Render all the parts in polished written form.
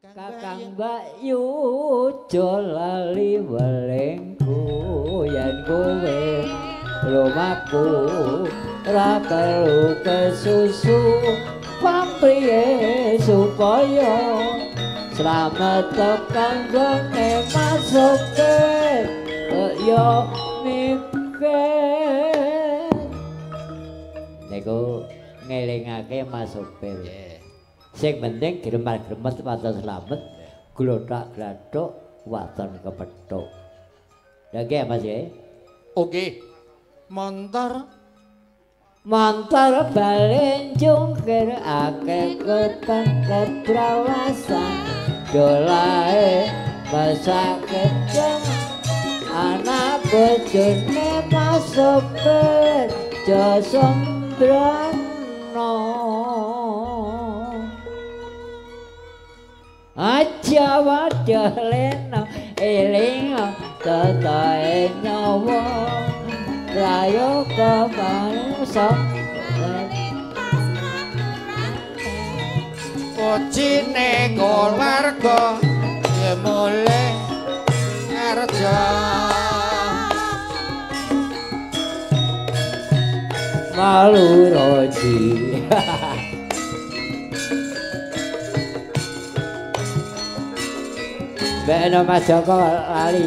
Kakang Mbak Yu aja lali welingku yen kowe lumaku ora perlu kesusu pamriye supaya slamet tekan gone masuke yo mikir. Niku ngelingake Mas Sopir. Sing penting gremar-gremet waton slamet, glothak-glathuk waton kepethuk. Lha nggih Mas nggih. Oke. Montor montor balen jungkir akeh keteng kedrawasan dolae mesake anak bojone Mas Sopir aja sembrono. Aja wadah lena eling tatae nyawa prayoga manungsa pocine keluarga mulih ngarja malu roji. Beno Mas Joko lali.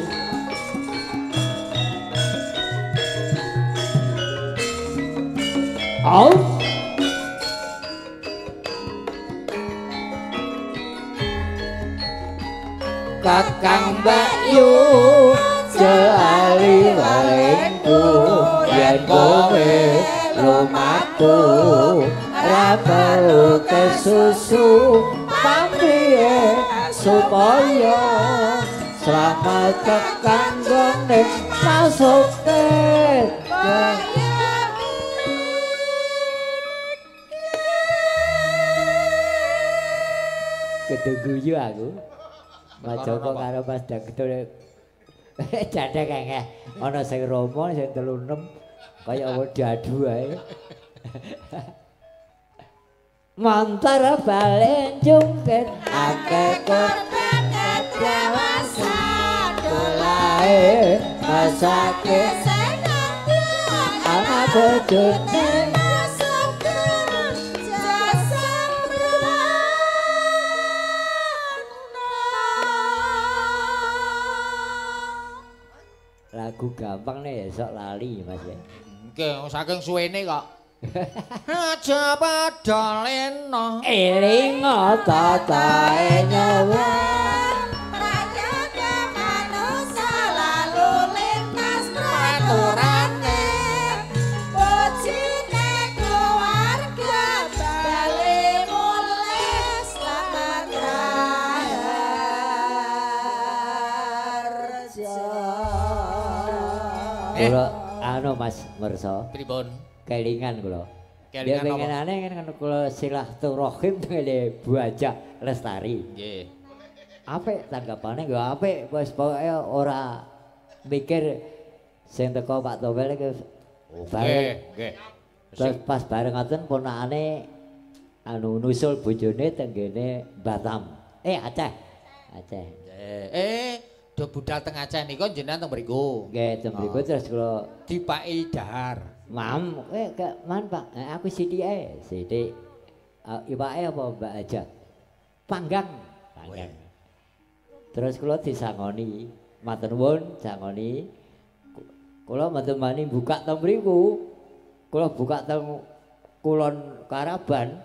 Au. Kakang Mbak Yu jali walengku yen kowe lumaku ora perlu kesusu pamriye supaya slamet tekan gone masuke. Kudu guyu aku. Mas Joko karo Mas Dagdo jadek engeh ana sing Roma sing 36 kaya apa diadu ae. Montor balen jungkir akeh korban kedrawasan dolae masake ana bojone lagu gampang nih esok lali Mas ya. Nggih, saking suwene kok. Aja padha lena eling tatae nyawa prayoga manungsa lalu lintas praturane bojone keluarga bali mulih slamet raharja. Kula anu Mas Merso. Pripun? Kelingan kula. Kelingan apa? Pengenane kan kula silaturahim ngene Bu Hajah Lestari. Nggih. Apik tanggapane nggih apik, wis pokoke ora mikir sing teko Pak Towel iki. Nggih, nggih. Terus pas bareng ngoten ponakane anu nusul bojone teng ngene Batam. Aceh. Aceh. Do budal teng Aceh nika jenengan teng mriku. Nggih, teng mriku terus kula dipaki dahar. Mam, man Pak, aku sithik ae, sithik. Iwake apa Mbak Aja? Panggang. Panggang. Terus kula disangoni, matur nuwun sangoni. Kula mboten wani buka teng mriku. Kula buka teng Kulon Karaban.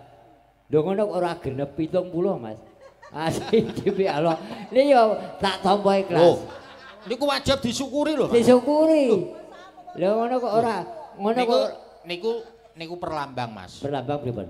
Lho ngono ora genep 70, Mas. Asli dhewe Allah. Ini yo tak tampa ikhlas. Oh, niku wajib disyukuri lho, Mas. Disyukuri. Lho ngono kok ora ngono kok niku perlambang, Mas. Perlambang pripun?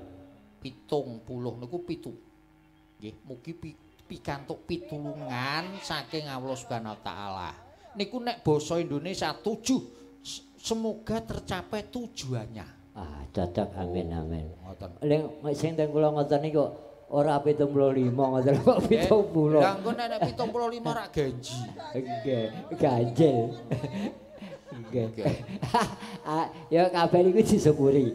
70 niku 7. Nggih, mugi pikantuk pitulungan saking Allah Subhanahu wa taala. Niku nek basa Indonesia 7, semoga tercapai tujuannya. Ah, cocok, amin amin. Ngoten. Lha sing teng kula ngoten niku ora 75 ngoten kok 70. Lah engko nek 75 rak genji. Nggih, ganjil. Nggih. Ya kabeh niku disyukuri.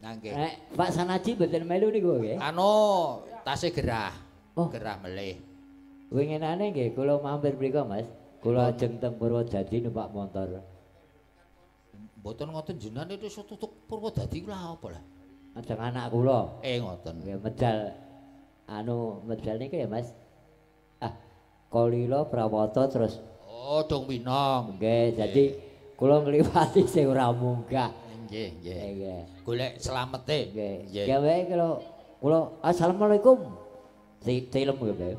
Nah nggih. Pak Sanaji mboten melu niku nggih. Anu, tasih gerah. Oh. Gerah melih. Winginane nggih kula mampir mriku, Mas. Kula ajeng teng Purwodadi numpak montor. Mboten ngoten jenengan itu tutuk Purwodadi ku lha apa lah? Ajeng anak kula. Ngoten. Nggih medal anu medal niki ya, Mas. Ah, Kolilo Prawata terus. Oh, dong Winong. Nggih, jadi kula ngliwati sing ora munggah. Nggih, nggih. Nggih. Golek slamete. Nggih. Nggih. Gawe kula assalamualaikum. Tilem nggih.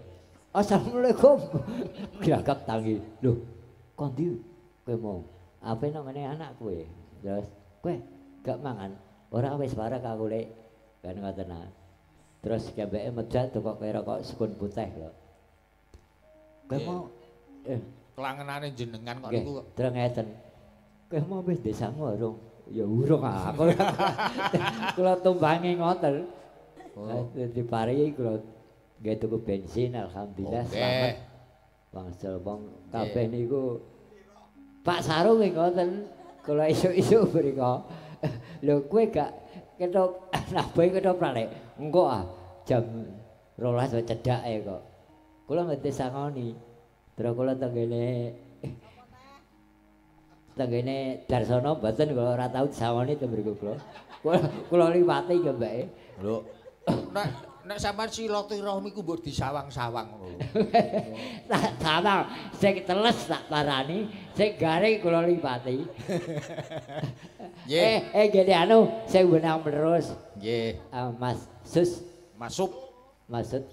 Assalamualaikum. Gagap tangi. Lho, kondi kowe mau? Ape nang ngene anak kowe? Terus kowe gak mangan? Ora wis parek aku lek. Kan ngoten ah. Terus gembeke medal tukoke rokok sukun putih lho. Kowe mau kelangenane jenengan kok niku. Terus ngeten. Kowe mau wis desamu urung? Ya urung aku. Kula tumbangi ngoten. Oh. Diparingi kula nggih tuku bensin alhamdulillah selamat. Wangsul wong kabeh niku Pak Sarung nggih ngoten. Kula isuk-isuk mriku. Lho kowe gak ketok nabohe ketok pralek. Engko ah jam 12 cedhake kok. Kula ngerti sangoni. Terus kula tenggene Darsono mboten kula ora tau disangoni teng mriku kula. Kula liwati ya mbake. Lho nek sampean silaturahmi ku mbok disawang-sawang ngono lho. Tak sawang sing teles tak parani, sing garing kula liwati. Nggih. Ngene anu sing wenang terus. Nggih. Mas Sus masuk. Maksud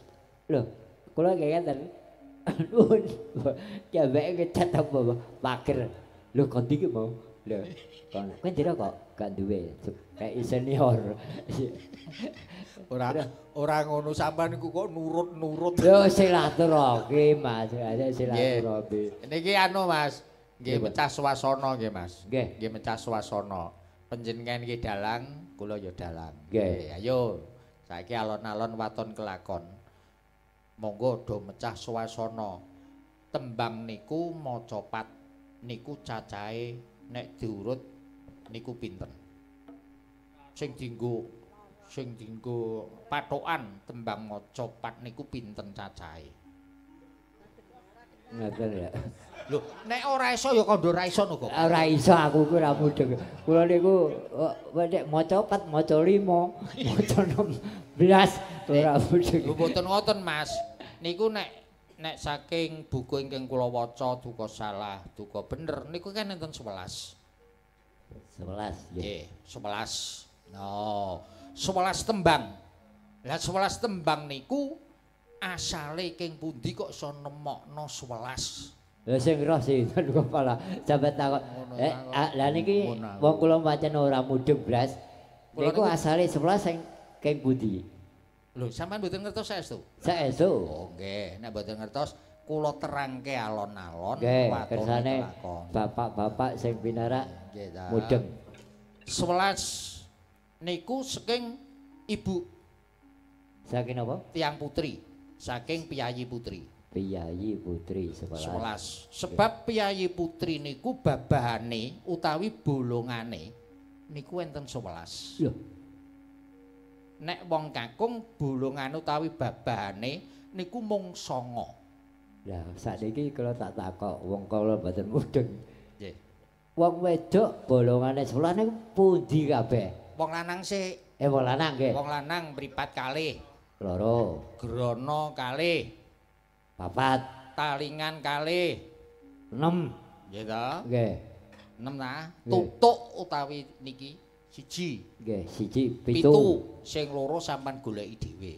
lho kula nggih ngeten. Nuwun. Kembeke ngecat apa pager. Lho kondi ki mau. Lho kon kowe ndira kok gak duwe kayak senior. Ora ngono sampean niku kok nurut-nurut. Lho silaturahmi Mas, silaturahmi. Niki anu Mas, nggih mecah swasana nggih Mas. Nggih, nggih mecah swasana. Panjenengan nggih dalang, kula ya dalang. Nggih. Ayo saiki alon-alon waton kelakon. Monggo do mecah swasana. Tembang niku macapat niku cacahe nek diurut niku pinten? Sing dinggo patokan tembang macapat niku pinten cacahe? Ngoten ya. Lho, nek ora iso ya kandha ora iso no kok. Ora iso aku ku ora mudheng. Kula niku nek maca 4, maca 5, maca 16 ora mudheng. Lho mboten ngoten Mas. Niku nek saking buku ingkang kula waca duka salah, duka bener niku kan enten 11. 11 nggih, 11. No, 11 tembang. Lah 11 tembang niku asale king pundi kok iso nemokno 11? Lha sing roh sinten kok malah sampe takon. Lah niki wong kula pancen ora mudheng blas. Niku asale 11 sing king pundi? Lho, sampean mboten ngertos saestu? Saestu. Oh nggih, nek mboten ngertos kula terangke alon-alon watone kelakon. Bapak-bapak sing pinarak mudheng. 11 niku saking ibu. Saking napa? Tiyang putri, saking piyayi putri. Piyayi putri 11. Sebab piyayi putri niku babahane utawi bolongane niku enten 11. Lho. Nek wong kakung bolongane utawi babahane niku mung 9. Lah sakniki kula tak takok wong kula mboten mudheng. Nggih. Wong wedok bolongane 11 niku pundi kabeh? Wong lanang sik. Wong lanang nggih. Wong lanang mripat kalih. 2. Grana kalih. 4. Talingan kalih. 6. Nggih ta? Nggih. 6 ta? Tutuk utawi niki 1. Nggih, 1 7. Sing loro sampean goleki dhewe.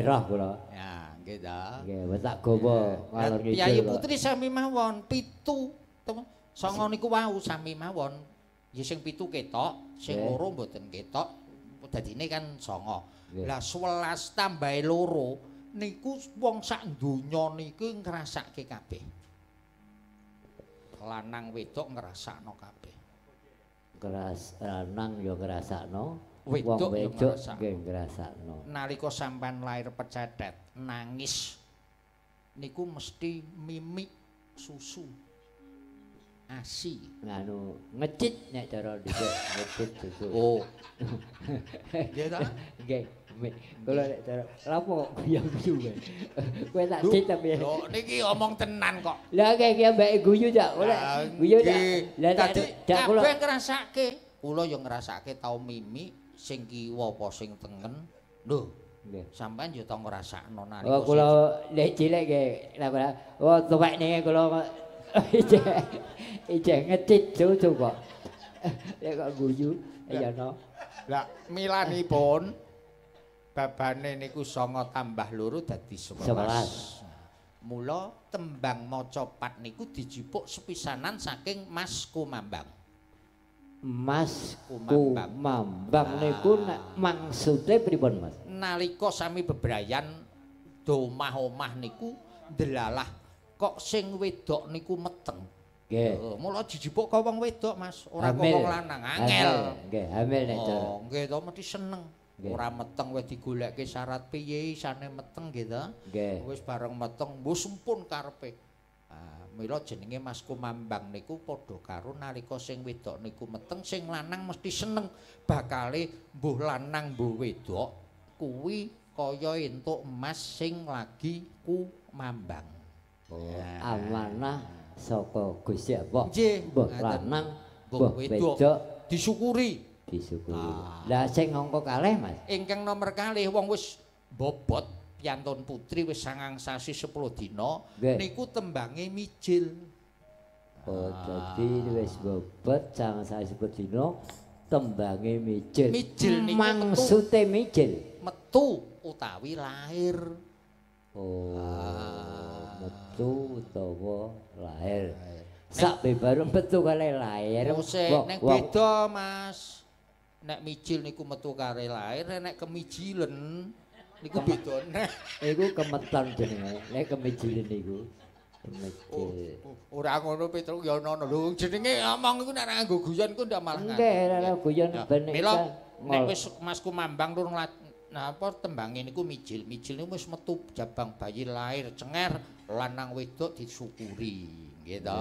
Roh kula. Ya, nggih ta? Nggih, wis tak gawa ngalor ngidul. Piyayi putri sami mawon 7. 9 niku wau sami mawon. Ya sing 7 ketok, sing loro mboten ketok. Dadine kan 9. Lah 11 tambahe 2 niku wong sak donya niki ngrasake kabeh. Lanang wedok ngrasakno kabeh. Keras lanang ya ngrasakno, wedok ya nggih ngrasakno. Nalika sampean lair pecetet, nangis niku mesti mimik susu. Asi nganu ngecit nek cara dhisik ngecit susu. Oh. Nggih ta? Nggih, Kula nek cara lha apa kok guyu-guyu kowe. Kowe tak cit tapi. Lho niki omong tenan kok. Lah iki mbake guyu cak. Kula guyu cak. Lah dadi kabeh ngrasake. Kula yo ngrasake tau mimi sing kiwa apa sing tengen. Lho, nggih. Sampeyan yo tau ngrasakno nalika. Oh kula lek cilik nggih. Oh tuwek niki kula ijeh ngecit cucu kok. Lek kok guyu ya no. Lah milanipun babane niku 9 tambah 2 dadi 11. Mula tembang macapat niku dijipuk sepisanan saking Mas Kumambang. Mas Kumambang niku maksude pripun Mas? Nalika sami bebrayan do omah-omah niku ndelalah kok sing wedok niku meteng. Nggih. Mula dijipuk ka wong wedok Mas, ora kok wong lanang. Angel. Nggih, hamil nek cara. Oh, nggih to mesti seneng. Ora meteng wis digolekke syarat piye isane meteng nggih to. Wis bareng meteng wis sempun karepe. Ah, mila jenenge Mas Kumambang niku padha karo nalika sing wedok niku meteng, sing lanang mesti seneng bakale mbuh lanang mbuh wedok kuwi kaya entuk emas sing lagi kumambang. Oh, amanah saka Gusti Allah. Mbuh lanang mbuh wedok disyukuri. Disyukuri. Lah sing angka kalih Mas. Ingkang nomer kalih wong wis bobot piantun putri wis 9 sasi 10 dina niku tembange mijil. Oh, dadi wis bobot 9 sasi 10 dina tembange mijil. Mijil niku maksude mijil metu utawi lahir. Oh, metu utawa lahir. Sak baru metu kali lahir. Nek beda Mas. Nek mijil niku metu kare lahir, nek kemijilen niku bedane. Iku kemeton jenenge. Nek kemijilen niku kemijil. Ora ngono Petruk ya ono lho jenenge omong iku nek nganggo guyon ku ndak malah. Nggih, ora guyon ben. Mila nek wis Mas Kumambang tur napa tembange niku mijil. Mijil niku wis metu jabang bayi lahir cenger lanang wedok disyukuri nggih to.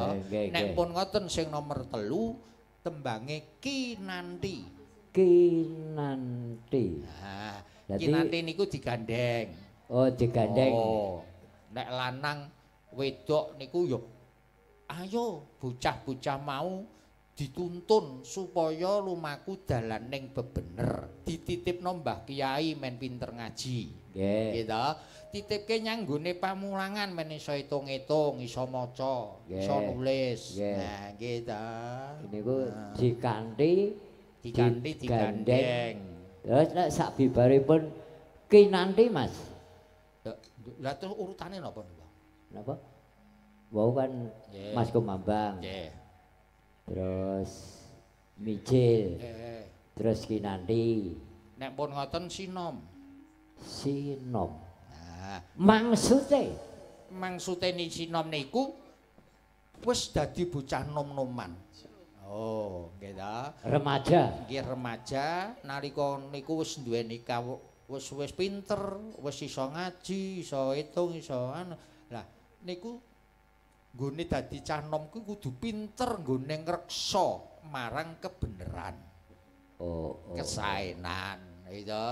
Nek pun ngoten sing nomor 3 tembange kinanti. Kinanti. Nah, kinanti niku digandeng. Oh, digandeng. Oh. Nek lanang wedok niku yo ayo bocah-bocah mau dituntun supaya lumaku dalan ning bebener. Dititipno Mbah Kiai men pinter ngaji. Nggih. Nggih to. Titipke nyang nggone pamulangan men iso hitung-hitung, iso maca, iso nulis. Nah, nggih to. Niku dikanthi diganti digandeng. Terus nek sak bibaripun kinanti Mas. Lah terus urutane napa niku? Napa? Wau kan Mas Kumambang. Nggih. Terus mijil. Nggih. Terus kinanti. Nek pun ngoten sinom. Sinom. Nah, maksude maksude ni sinom niku wis dadi bocah nom-noman. Oh, nggih ta. Remaja. Nggih remaja nalika niku wis duweni wis wis pinter, wis iso ngaji, iso hitung, iso anu. Lah niku nggone dadi cah nom kuwi kudu pinter nggone ngreksa marang kebeneran. Oh, oh. Kesaenan, gitu.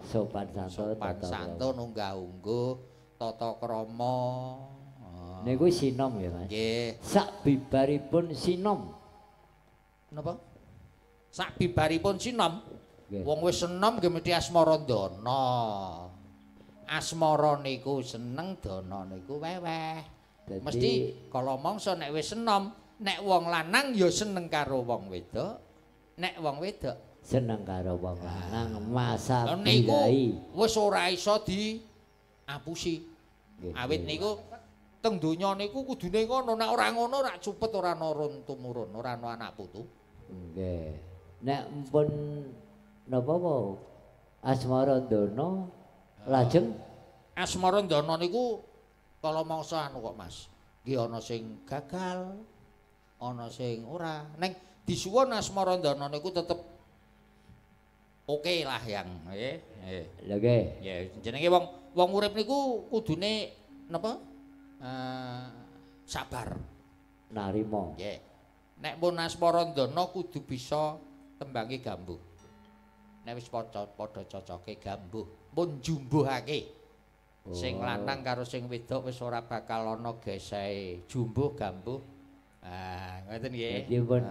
Sopan santun, sopan santun, unggah-ungguh, tata krama. Oh. Niku sinom ya, Mas. Nggih. Sak bibaripun sinom. Napa? Sak bibaripun sinom. Wong wis senom nggih mesti asmara ndana. Asmara niku seneng, dana niku weweh. Mesti kala mangsa nek wis senom, nek wong lanang ya seneng karo wong wedok, nek wong wedok seneng karo wong lanang masa niku wis ora iso diapusi. Awit niku teng donya niku kudune ngono, nek ora ngono rak cupet ora ana urun tumurun, ora ana anak putu. Nggih. Nek mpun napa wae asmara ndana lajeng asmara ndana niku kala mangsa anu kok Mas. Nggih ana sing gagal, ana sing ora. Ning disuwun asmara ndana niku tetep oke lah yang nggih. Lha nggih. Ya jenenge wong wong urip niku kudune napa? Sabar. Narima. Nggih. Nek pun asmara ndana kudu bisa tembange gambuh. Nek wis padha cocoke gambuh. Pun jumbuhake. Sing lanang karo sing wedok wis ora bakal ana gesehe. Jumbuh gambuh. Ah, ngoten nggih. Dadi pun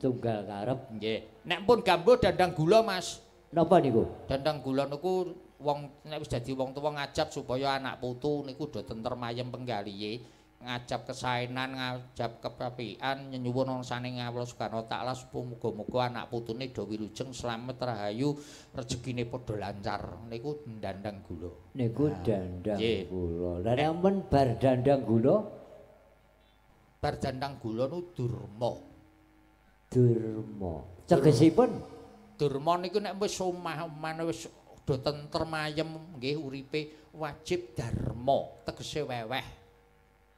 tunggal karep. Nggih. Nek pun gambuh dandang gula, Mas. Napa niku? Dandang gula niku wong nek wis dadi wong tuwa ngajab supaya anak putu niku do tentrem ayem penggalihe, ngajab kesaenan, ngajab kepapian, nyenyuwun saning Allah Subhanahu wa taala muga-muga anak putune do wilujeng slamet rahayu, rezekine padha lancar. Niku dandang gula. Niku dandang gula. Lah nek men bar dandang gula, bar dandang gula nu durma. Durma. Tegesipun durma niku nek wis omah-omah wis do tentrem ayem nggih uripe wajib dharma, tegese weweh.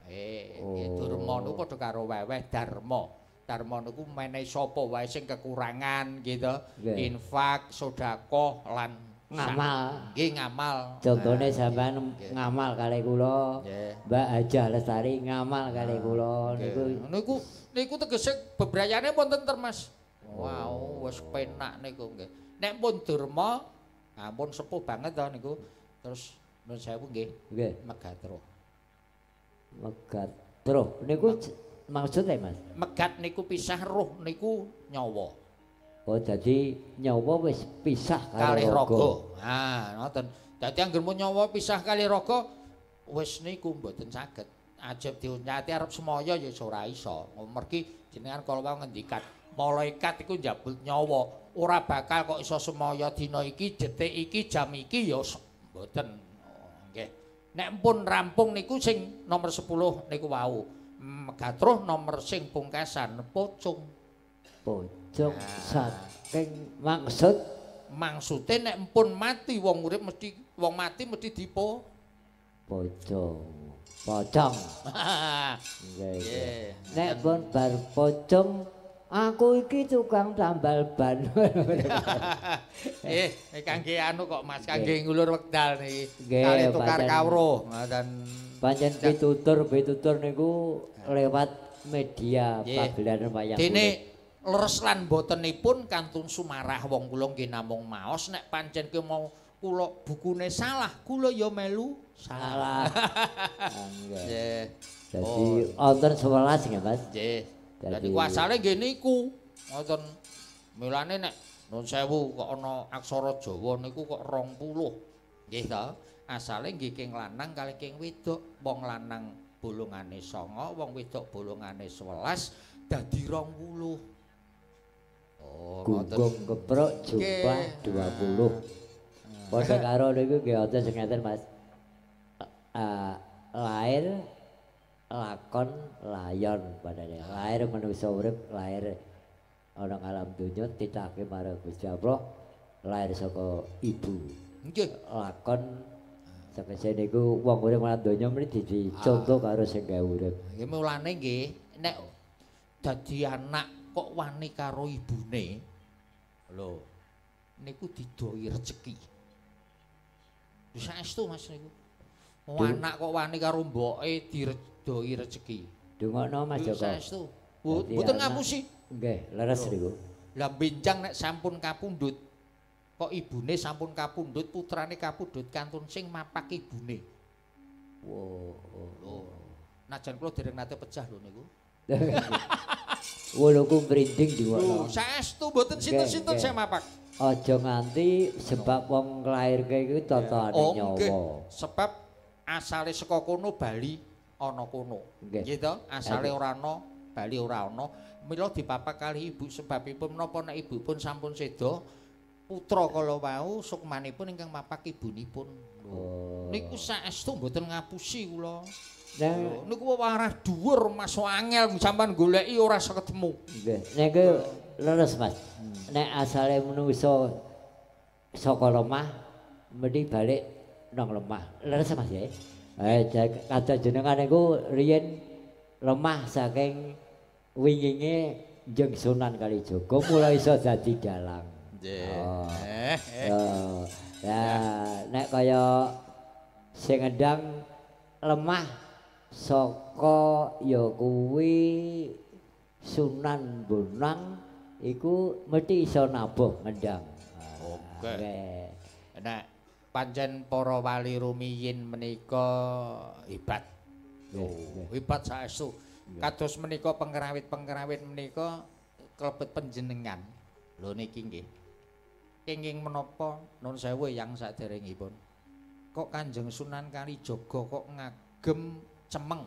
Nggih durma niku padha karo weweh dharma. Dharma niku menehi sapa wae sing kekurangan gitu, infak, sedekah lan ngamal. Nggih ngamal. Contone sampean ngamal kalih kula, Mbak Hajah Lestari ngamal kalih kula niku. Niku niku tegese bebrayane pun tentrem, Mas. Wow, wis penak niku nggih. Nek pun durma ampun sepuh banget to niku. Terus nuwun sewu nggih. Nggih. Megatruh. Megatruh niku maksudnya, Mas? Megat niku pisah, ruh niku nyawa. Oh, dadi nyawa wis pisah kalih raga. Ha, ngoten. Dadi anggere nyawa pisah kalih raga wis niku mboten saged. Ajeb diunyati arep semaya ya ora iso. Mergi jenengan kala wau ngendikan malaikat iku njabut nyawa, ora bakal kok iso semaya dina iki, detik iki, jam iki ya mboten. Nggih. Nek pun rampung niku sing nomor 10 niku wau. Megatruh nomor sing pungkasan pocung. Pocung saking maksud maksude nek pun mati wong urip mesti wong mati mesti dipo pocung. Pocong. Nggih. Nek pun bar pocong aku iki tukang tambal ban. Kangge anu kok Mas, kangge ngulur wekdal niki. Kali tukar kawruh ngoten. Pancen pitutur-pitutur niku lewat media pagelaran wayang. Dene leres lan botenipun kantun sumarah wong kula nggih namung maos nek pancen ki mau kula bukune salah, kula ya melu salah. Nggih. Dadi wonten 11 nggih, Mas. Nggih. Dadi kuasane nggih niku. Ngoten. Milane nek nuwun sewu kok ana aksara Jawa niku kok 20. Nggih ta? Asale nggih king lanang kalih king wedok. Wong lanang bolongane 9, wong wedok bolongane 11, dadi 20. Oh, ngoten. Gunggung keprok jumlah 20. Padha karo niku nggih wonten sing ngeten, Mas. Lair lakon layon padane. Lair manusa urip, lahir ana alam donya titahke marang Gusti Allah, lahir saka ibu. Nggih. Lakon tegese niku wong urip alam donya mesti dicontoh karo sing gawe urip. Nggih mulane nggih nek dadi anak kok wani karo ibune. Lho, niku didoi rejeki. Saestu Mas niku. Anak kok wani karo mboke didoi rejeki. Dungokno Mas Joko. Saestu. Mboten ngapusi. Nggih, leres niku. Lah benjang nek sampun kapundhut, kok ibune sampun kapundhut, putrane kapundhut kantun sing mapak ibune. Wo. Lho, najan kula dereng nate pecah lho niku. Wuluku mrinding diwaca. Lho, saestu mboten sinten-sinten sing mapak. Aja nganti sebab wong nglairke iku totone nyawa. Sebab asale saka kono bali ana kono. Nggih to, asale ora ana, bali ora ana. Mila dipapak kalih ibu sebabipun menapa nek ibu pun sampun seda, putra kala wau sukmanipun ingkang mapak ibunipun. Oh. Niku saestu mboten ngapusi kula. Nah, niku warah dhuwur masuk angel sampean goleki ora ketemu. Nggih. Niku leres Mas. Nek asale menungso saka lemah mesti balik nang lemah. Leres Mas ya. Kados jenengan niku riyen lemah saking winginge Jeng Sunan Kalijaga mulai iso dadi dalang. Nggih. Ya, nek kaya sing ngendang lemah saka ya kuwi Sunan Bonang iku mesti iso nabuh ngendang. Oke. Nek Pancen para wali rumiyin menika hebat. Oh, hebat saestu. Kados menika pengrawit-pengrawit menika klebet panjenengan. Lho niki nggih. Kenging menapa nun sewu yang saderengipun. Kok Kanjeng Sunan Kalijaga kok ngagem cemeng?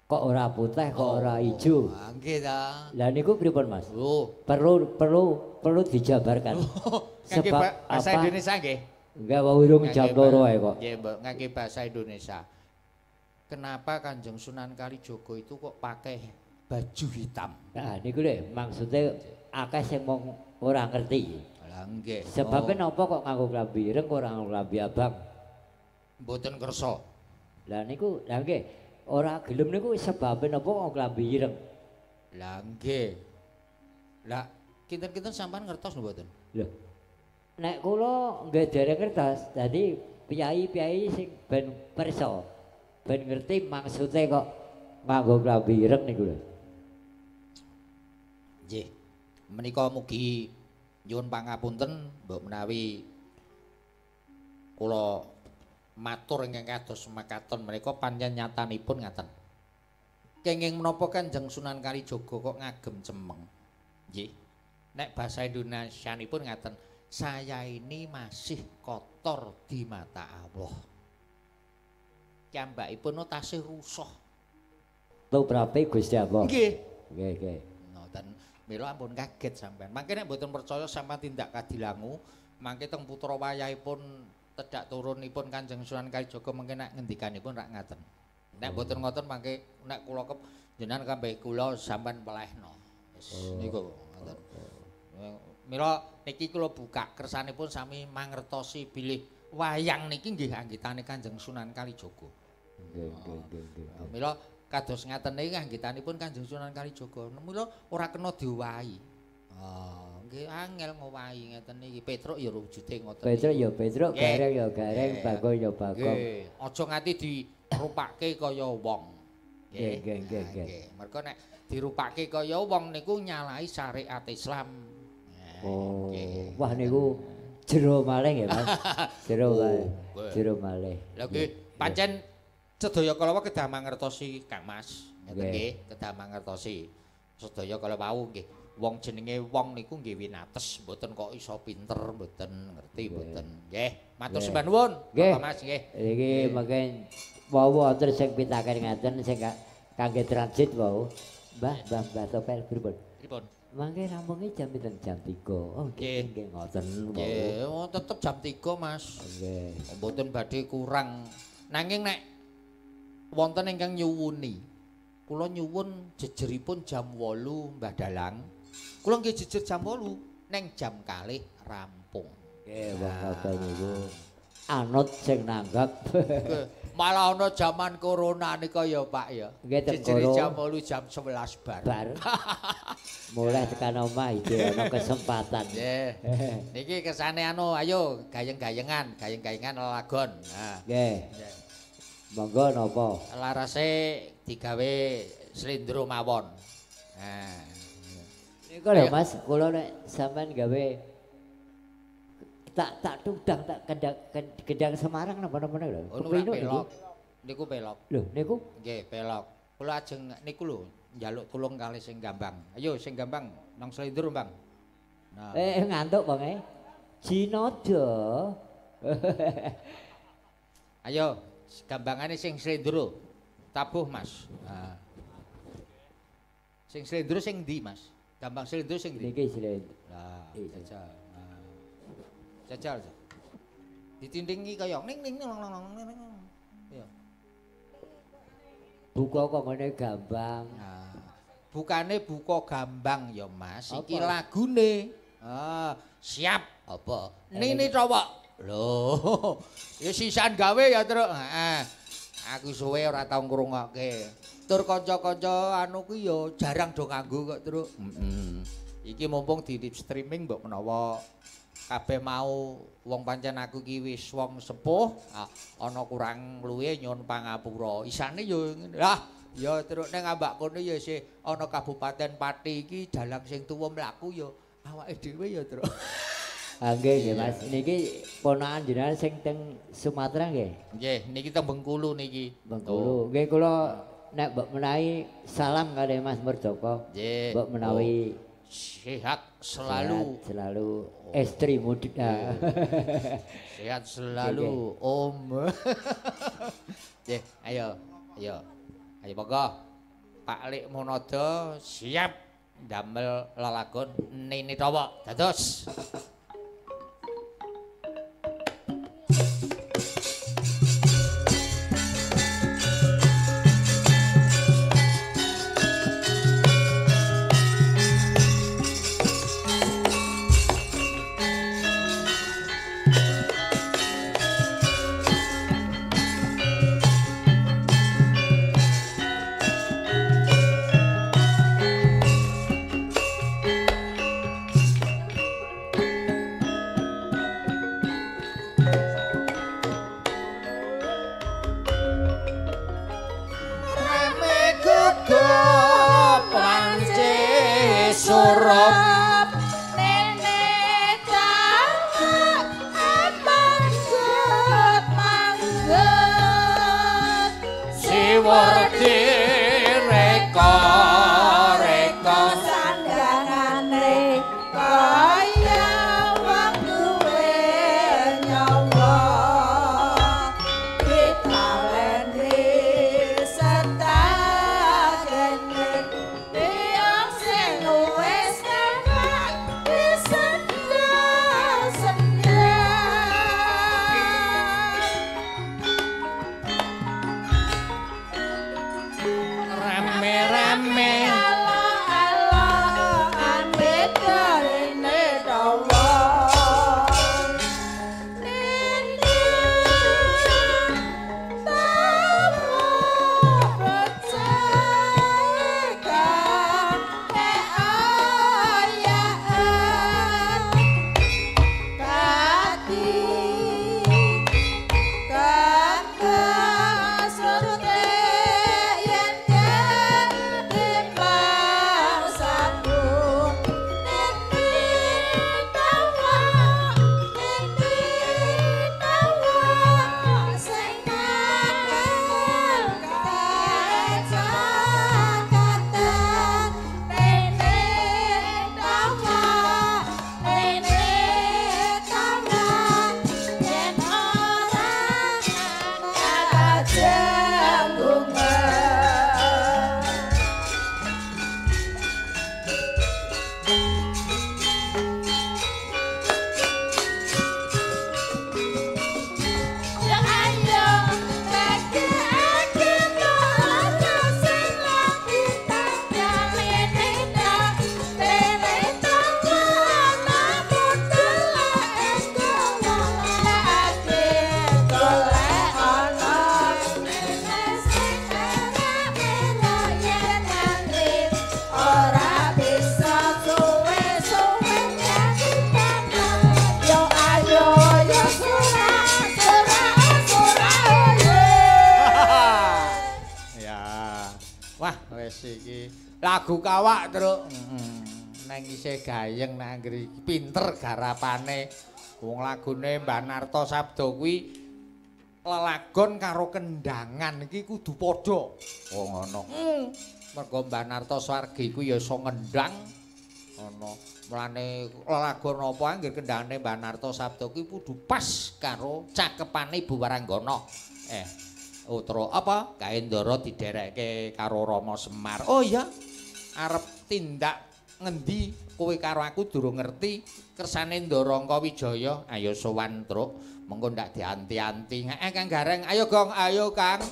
Kok ora putih, kok ora ijo? Nggih ta. Lah niku pripun, Mas? Oh, perlu dijabarkan. Sebab bahasa Indonesia nggih. Enggak wau urung jam 2 ae kok. Nggih, Mbok, ngangge bahasa Indonesia. Kenapa Kanjeng Sunan Kalijaga itu kok pakai baju hitam? Nah niku lho maksudnya akeh sing mung ora ngerti. Lah nggih. Sebabe napa kok nganggo klambi ireng kok ora nganggo klambi abang? Mboten kersa. Lah niku lah nggih, ora gelem niku sebabe napa kok klambi ireng? Lah nggih. Lah kinten-kinten sampean ngertos mboten? Lho. Nek kula nggih dereng ngertos, dadi piyai-piyai sing ben pirsa, ben ngerti maksude kok nganggo klambi ireng niku lho. Nggih. Menika mugi nyuwun pangapunten mbok menawi kula matur ingkang kados mekaten menika pancen nyatanipun ngaten. Kenging menapa Kanjeng Sunan Kalijaga kok ngagem cemeng? Nggih. Nek bahasa Indonesianipun ngaten, saya ini masih kotor di mata Allah. Piyambakipun tasih rusuh. Tuprape Gusti Allah. Nggih. Nggih, nggih. Ngoten. Mila ampun kaget sampean. Mangke nek mboten percaya sampean tindak kadilangu, mangke teng putra wayahipun tedhak turunipun Kanjeng Sunan Kalijaga mangke nek ngendikanipun rak ngaten. Nek mboten ngoten mangke nek kula kep jenengan kambeh kula sampean pelehno. Wis niku ngoten. Mila niki kula buka kersanipun sami mangertosi bilih wayang niki nggih anggitane Kanjeng Sunan Kalijaga. Nggih, nggih, nggih. Mila kados ngaten niki anggitanipun Kanjeng Sunan Kalijaga. Mila ora kena diowahi. Ah, nggih angel ngowahi ngeten niki. Petruk ya wujude ngoten. Petruk ya Petruk, gareng ya gareng, Bagong ya Bagong. Nggih, aja nganti dirupake kaya wong. Nggih, nggih, nggih, nggih. Mergo nek dirupake kaya wong niku nyalahi syariat Islam. Oh, wah niku jero malih nggih, Mas. Jero malih. Jero malih. Lha nggih, pancen sedaya kala kedah mangertosi Kang Mas, ngeten nggih, kedah mangertosi. Sedaya kala wau nggih, wong jenenge wong niku nggih winates, mboten kok iso pinter, mboten ngerti mboten. Nggih, matur sembah nuwun, Bapak Mas nggih. Niki mangke wau wonten sing pitaken ngaten sing kangge transit wau. Mbah, Mbah, Mbah Topel pripun? Pripun? Mangke rampunge jam pinten? Jam 3. Oh, nggih, nggih ngoten. Nggih, oh tetep jam 3, Mas. Nggih. Mboten badhe kurang. Nanging nek wonten ingkang nyuwuni, kula nyuwun jejeripun jam 8 Mbah Dalang. Kula nggih jejer jam 8, neng jam 2 rampung. Nggih, wong ngoten niku anut sing nanggap. Malah ana jaman corona nika ya, Pak ya. Jejere jam 8 jam 11 bar. Mulai tekan omah iki ana kesempatan. Nggih. Niki kesane anu, ayo gayeng-gayengan, gayeng-gayengan lelagon. Nah. Nggih. Monggo napa? Larase digawe slendro mawon. Nah. Niku lho Mas, kula nek sampean gawe tak tudang tak kendang Semarang napa-napa lho. Kepinuk niku. Niku pelok. Lho niku? Nggih, pelok. Kula ajeng niku lho njaluk tulung kalih sing gambang. Ayo sing gambang nang slendro, Bang. Nah. Ngantuk wonge. Jinodo. Ayo gambangane sing slendro. Tabuh, Mas. Nah. Sing slendro sing ndi, Mas? Gambang slendro sing ndi? Niki slendro. Lah, jajal. Jajal. Ditindingi kaya ning ning nong nong nong ning. Iya. Buka kok ngene gambang. Nah, bukane buka gambang ya, Mas. Iki lagune. Ah, siap apa? Nini cowok. Lho, ya sisan gawe ya, Truk. Heeh. Aku suwe ora tau ngrungokke. Tur kanca-kanca anu kuwi ya jarang do nganggo kok, Truk. Heeh. Iki mumpung di streaming mbok menawa kabeh mau wong pancen aku ki wis wong sepuh, ana kurang luwe nyuwun pangapura. Isane ya ngene. Lah, ya Truk ning ambak kono ya isih ana Kabupaten Pati iki dalang sing tuwa mlaku ya awake dhewe ya, Truk. Ah nggih nggih Mas. Niki ponakan jenengan sing teng Sumatera nggih? Nggih, niki teng Bengkulu niki. Bengkulu. Nggih kula nek mbok menawi salam kalih Mas Murjoko. Nggih. Mbok menawi sehat selalu. Sehat selalu. Istri muda. Sehat selalu, Om. Nggih, ayo. Ayo. Ayo monggo. Pak Lik Monada siap ndamel lelagon Nini Thowok. Dados. Lagu kawak, Truk. Neng isih gayeng nang anggere pinter garapane. Wong lagune Mbah Narto Sabdo kuwi lelagon karo kendangan iki kudu padha. Oh ngono. Mergo Mbah Narto Swargi kuwi ya iso ngendang. Ngono. Mulane lelagon apa anggere kendangane Mbah Narto Sabdo kuwi kudu pas karo cakepane Ibu Waranggana. Utra apa? Kae Ndara diderekke karo Rama Semar. Oh iya, arep tindak ngendi kowe karo aku durung ngerti kersane Ndara Angkawijaya. Ayo sowan, Truk. Mengko ndak dianti-anti. Kang Gareng, ayo Gong, ayo Kang.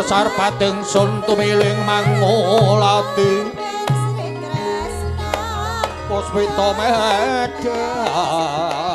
Sarpating sun tumiling mangulati puspita medhar.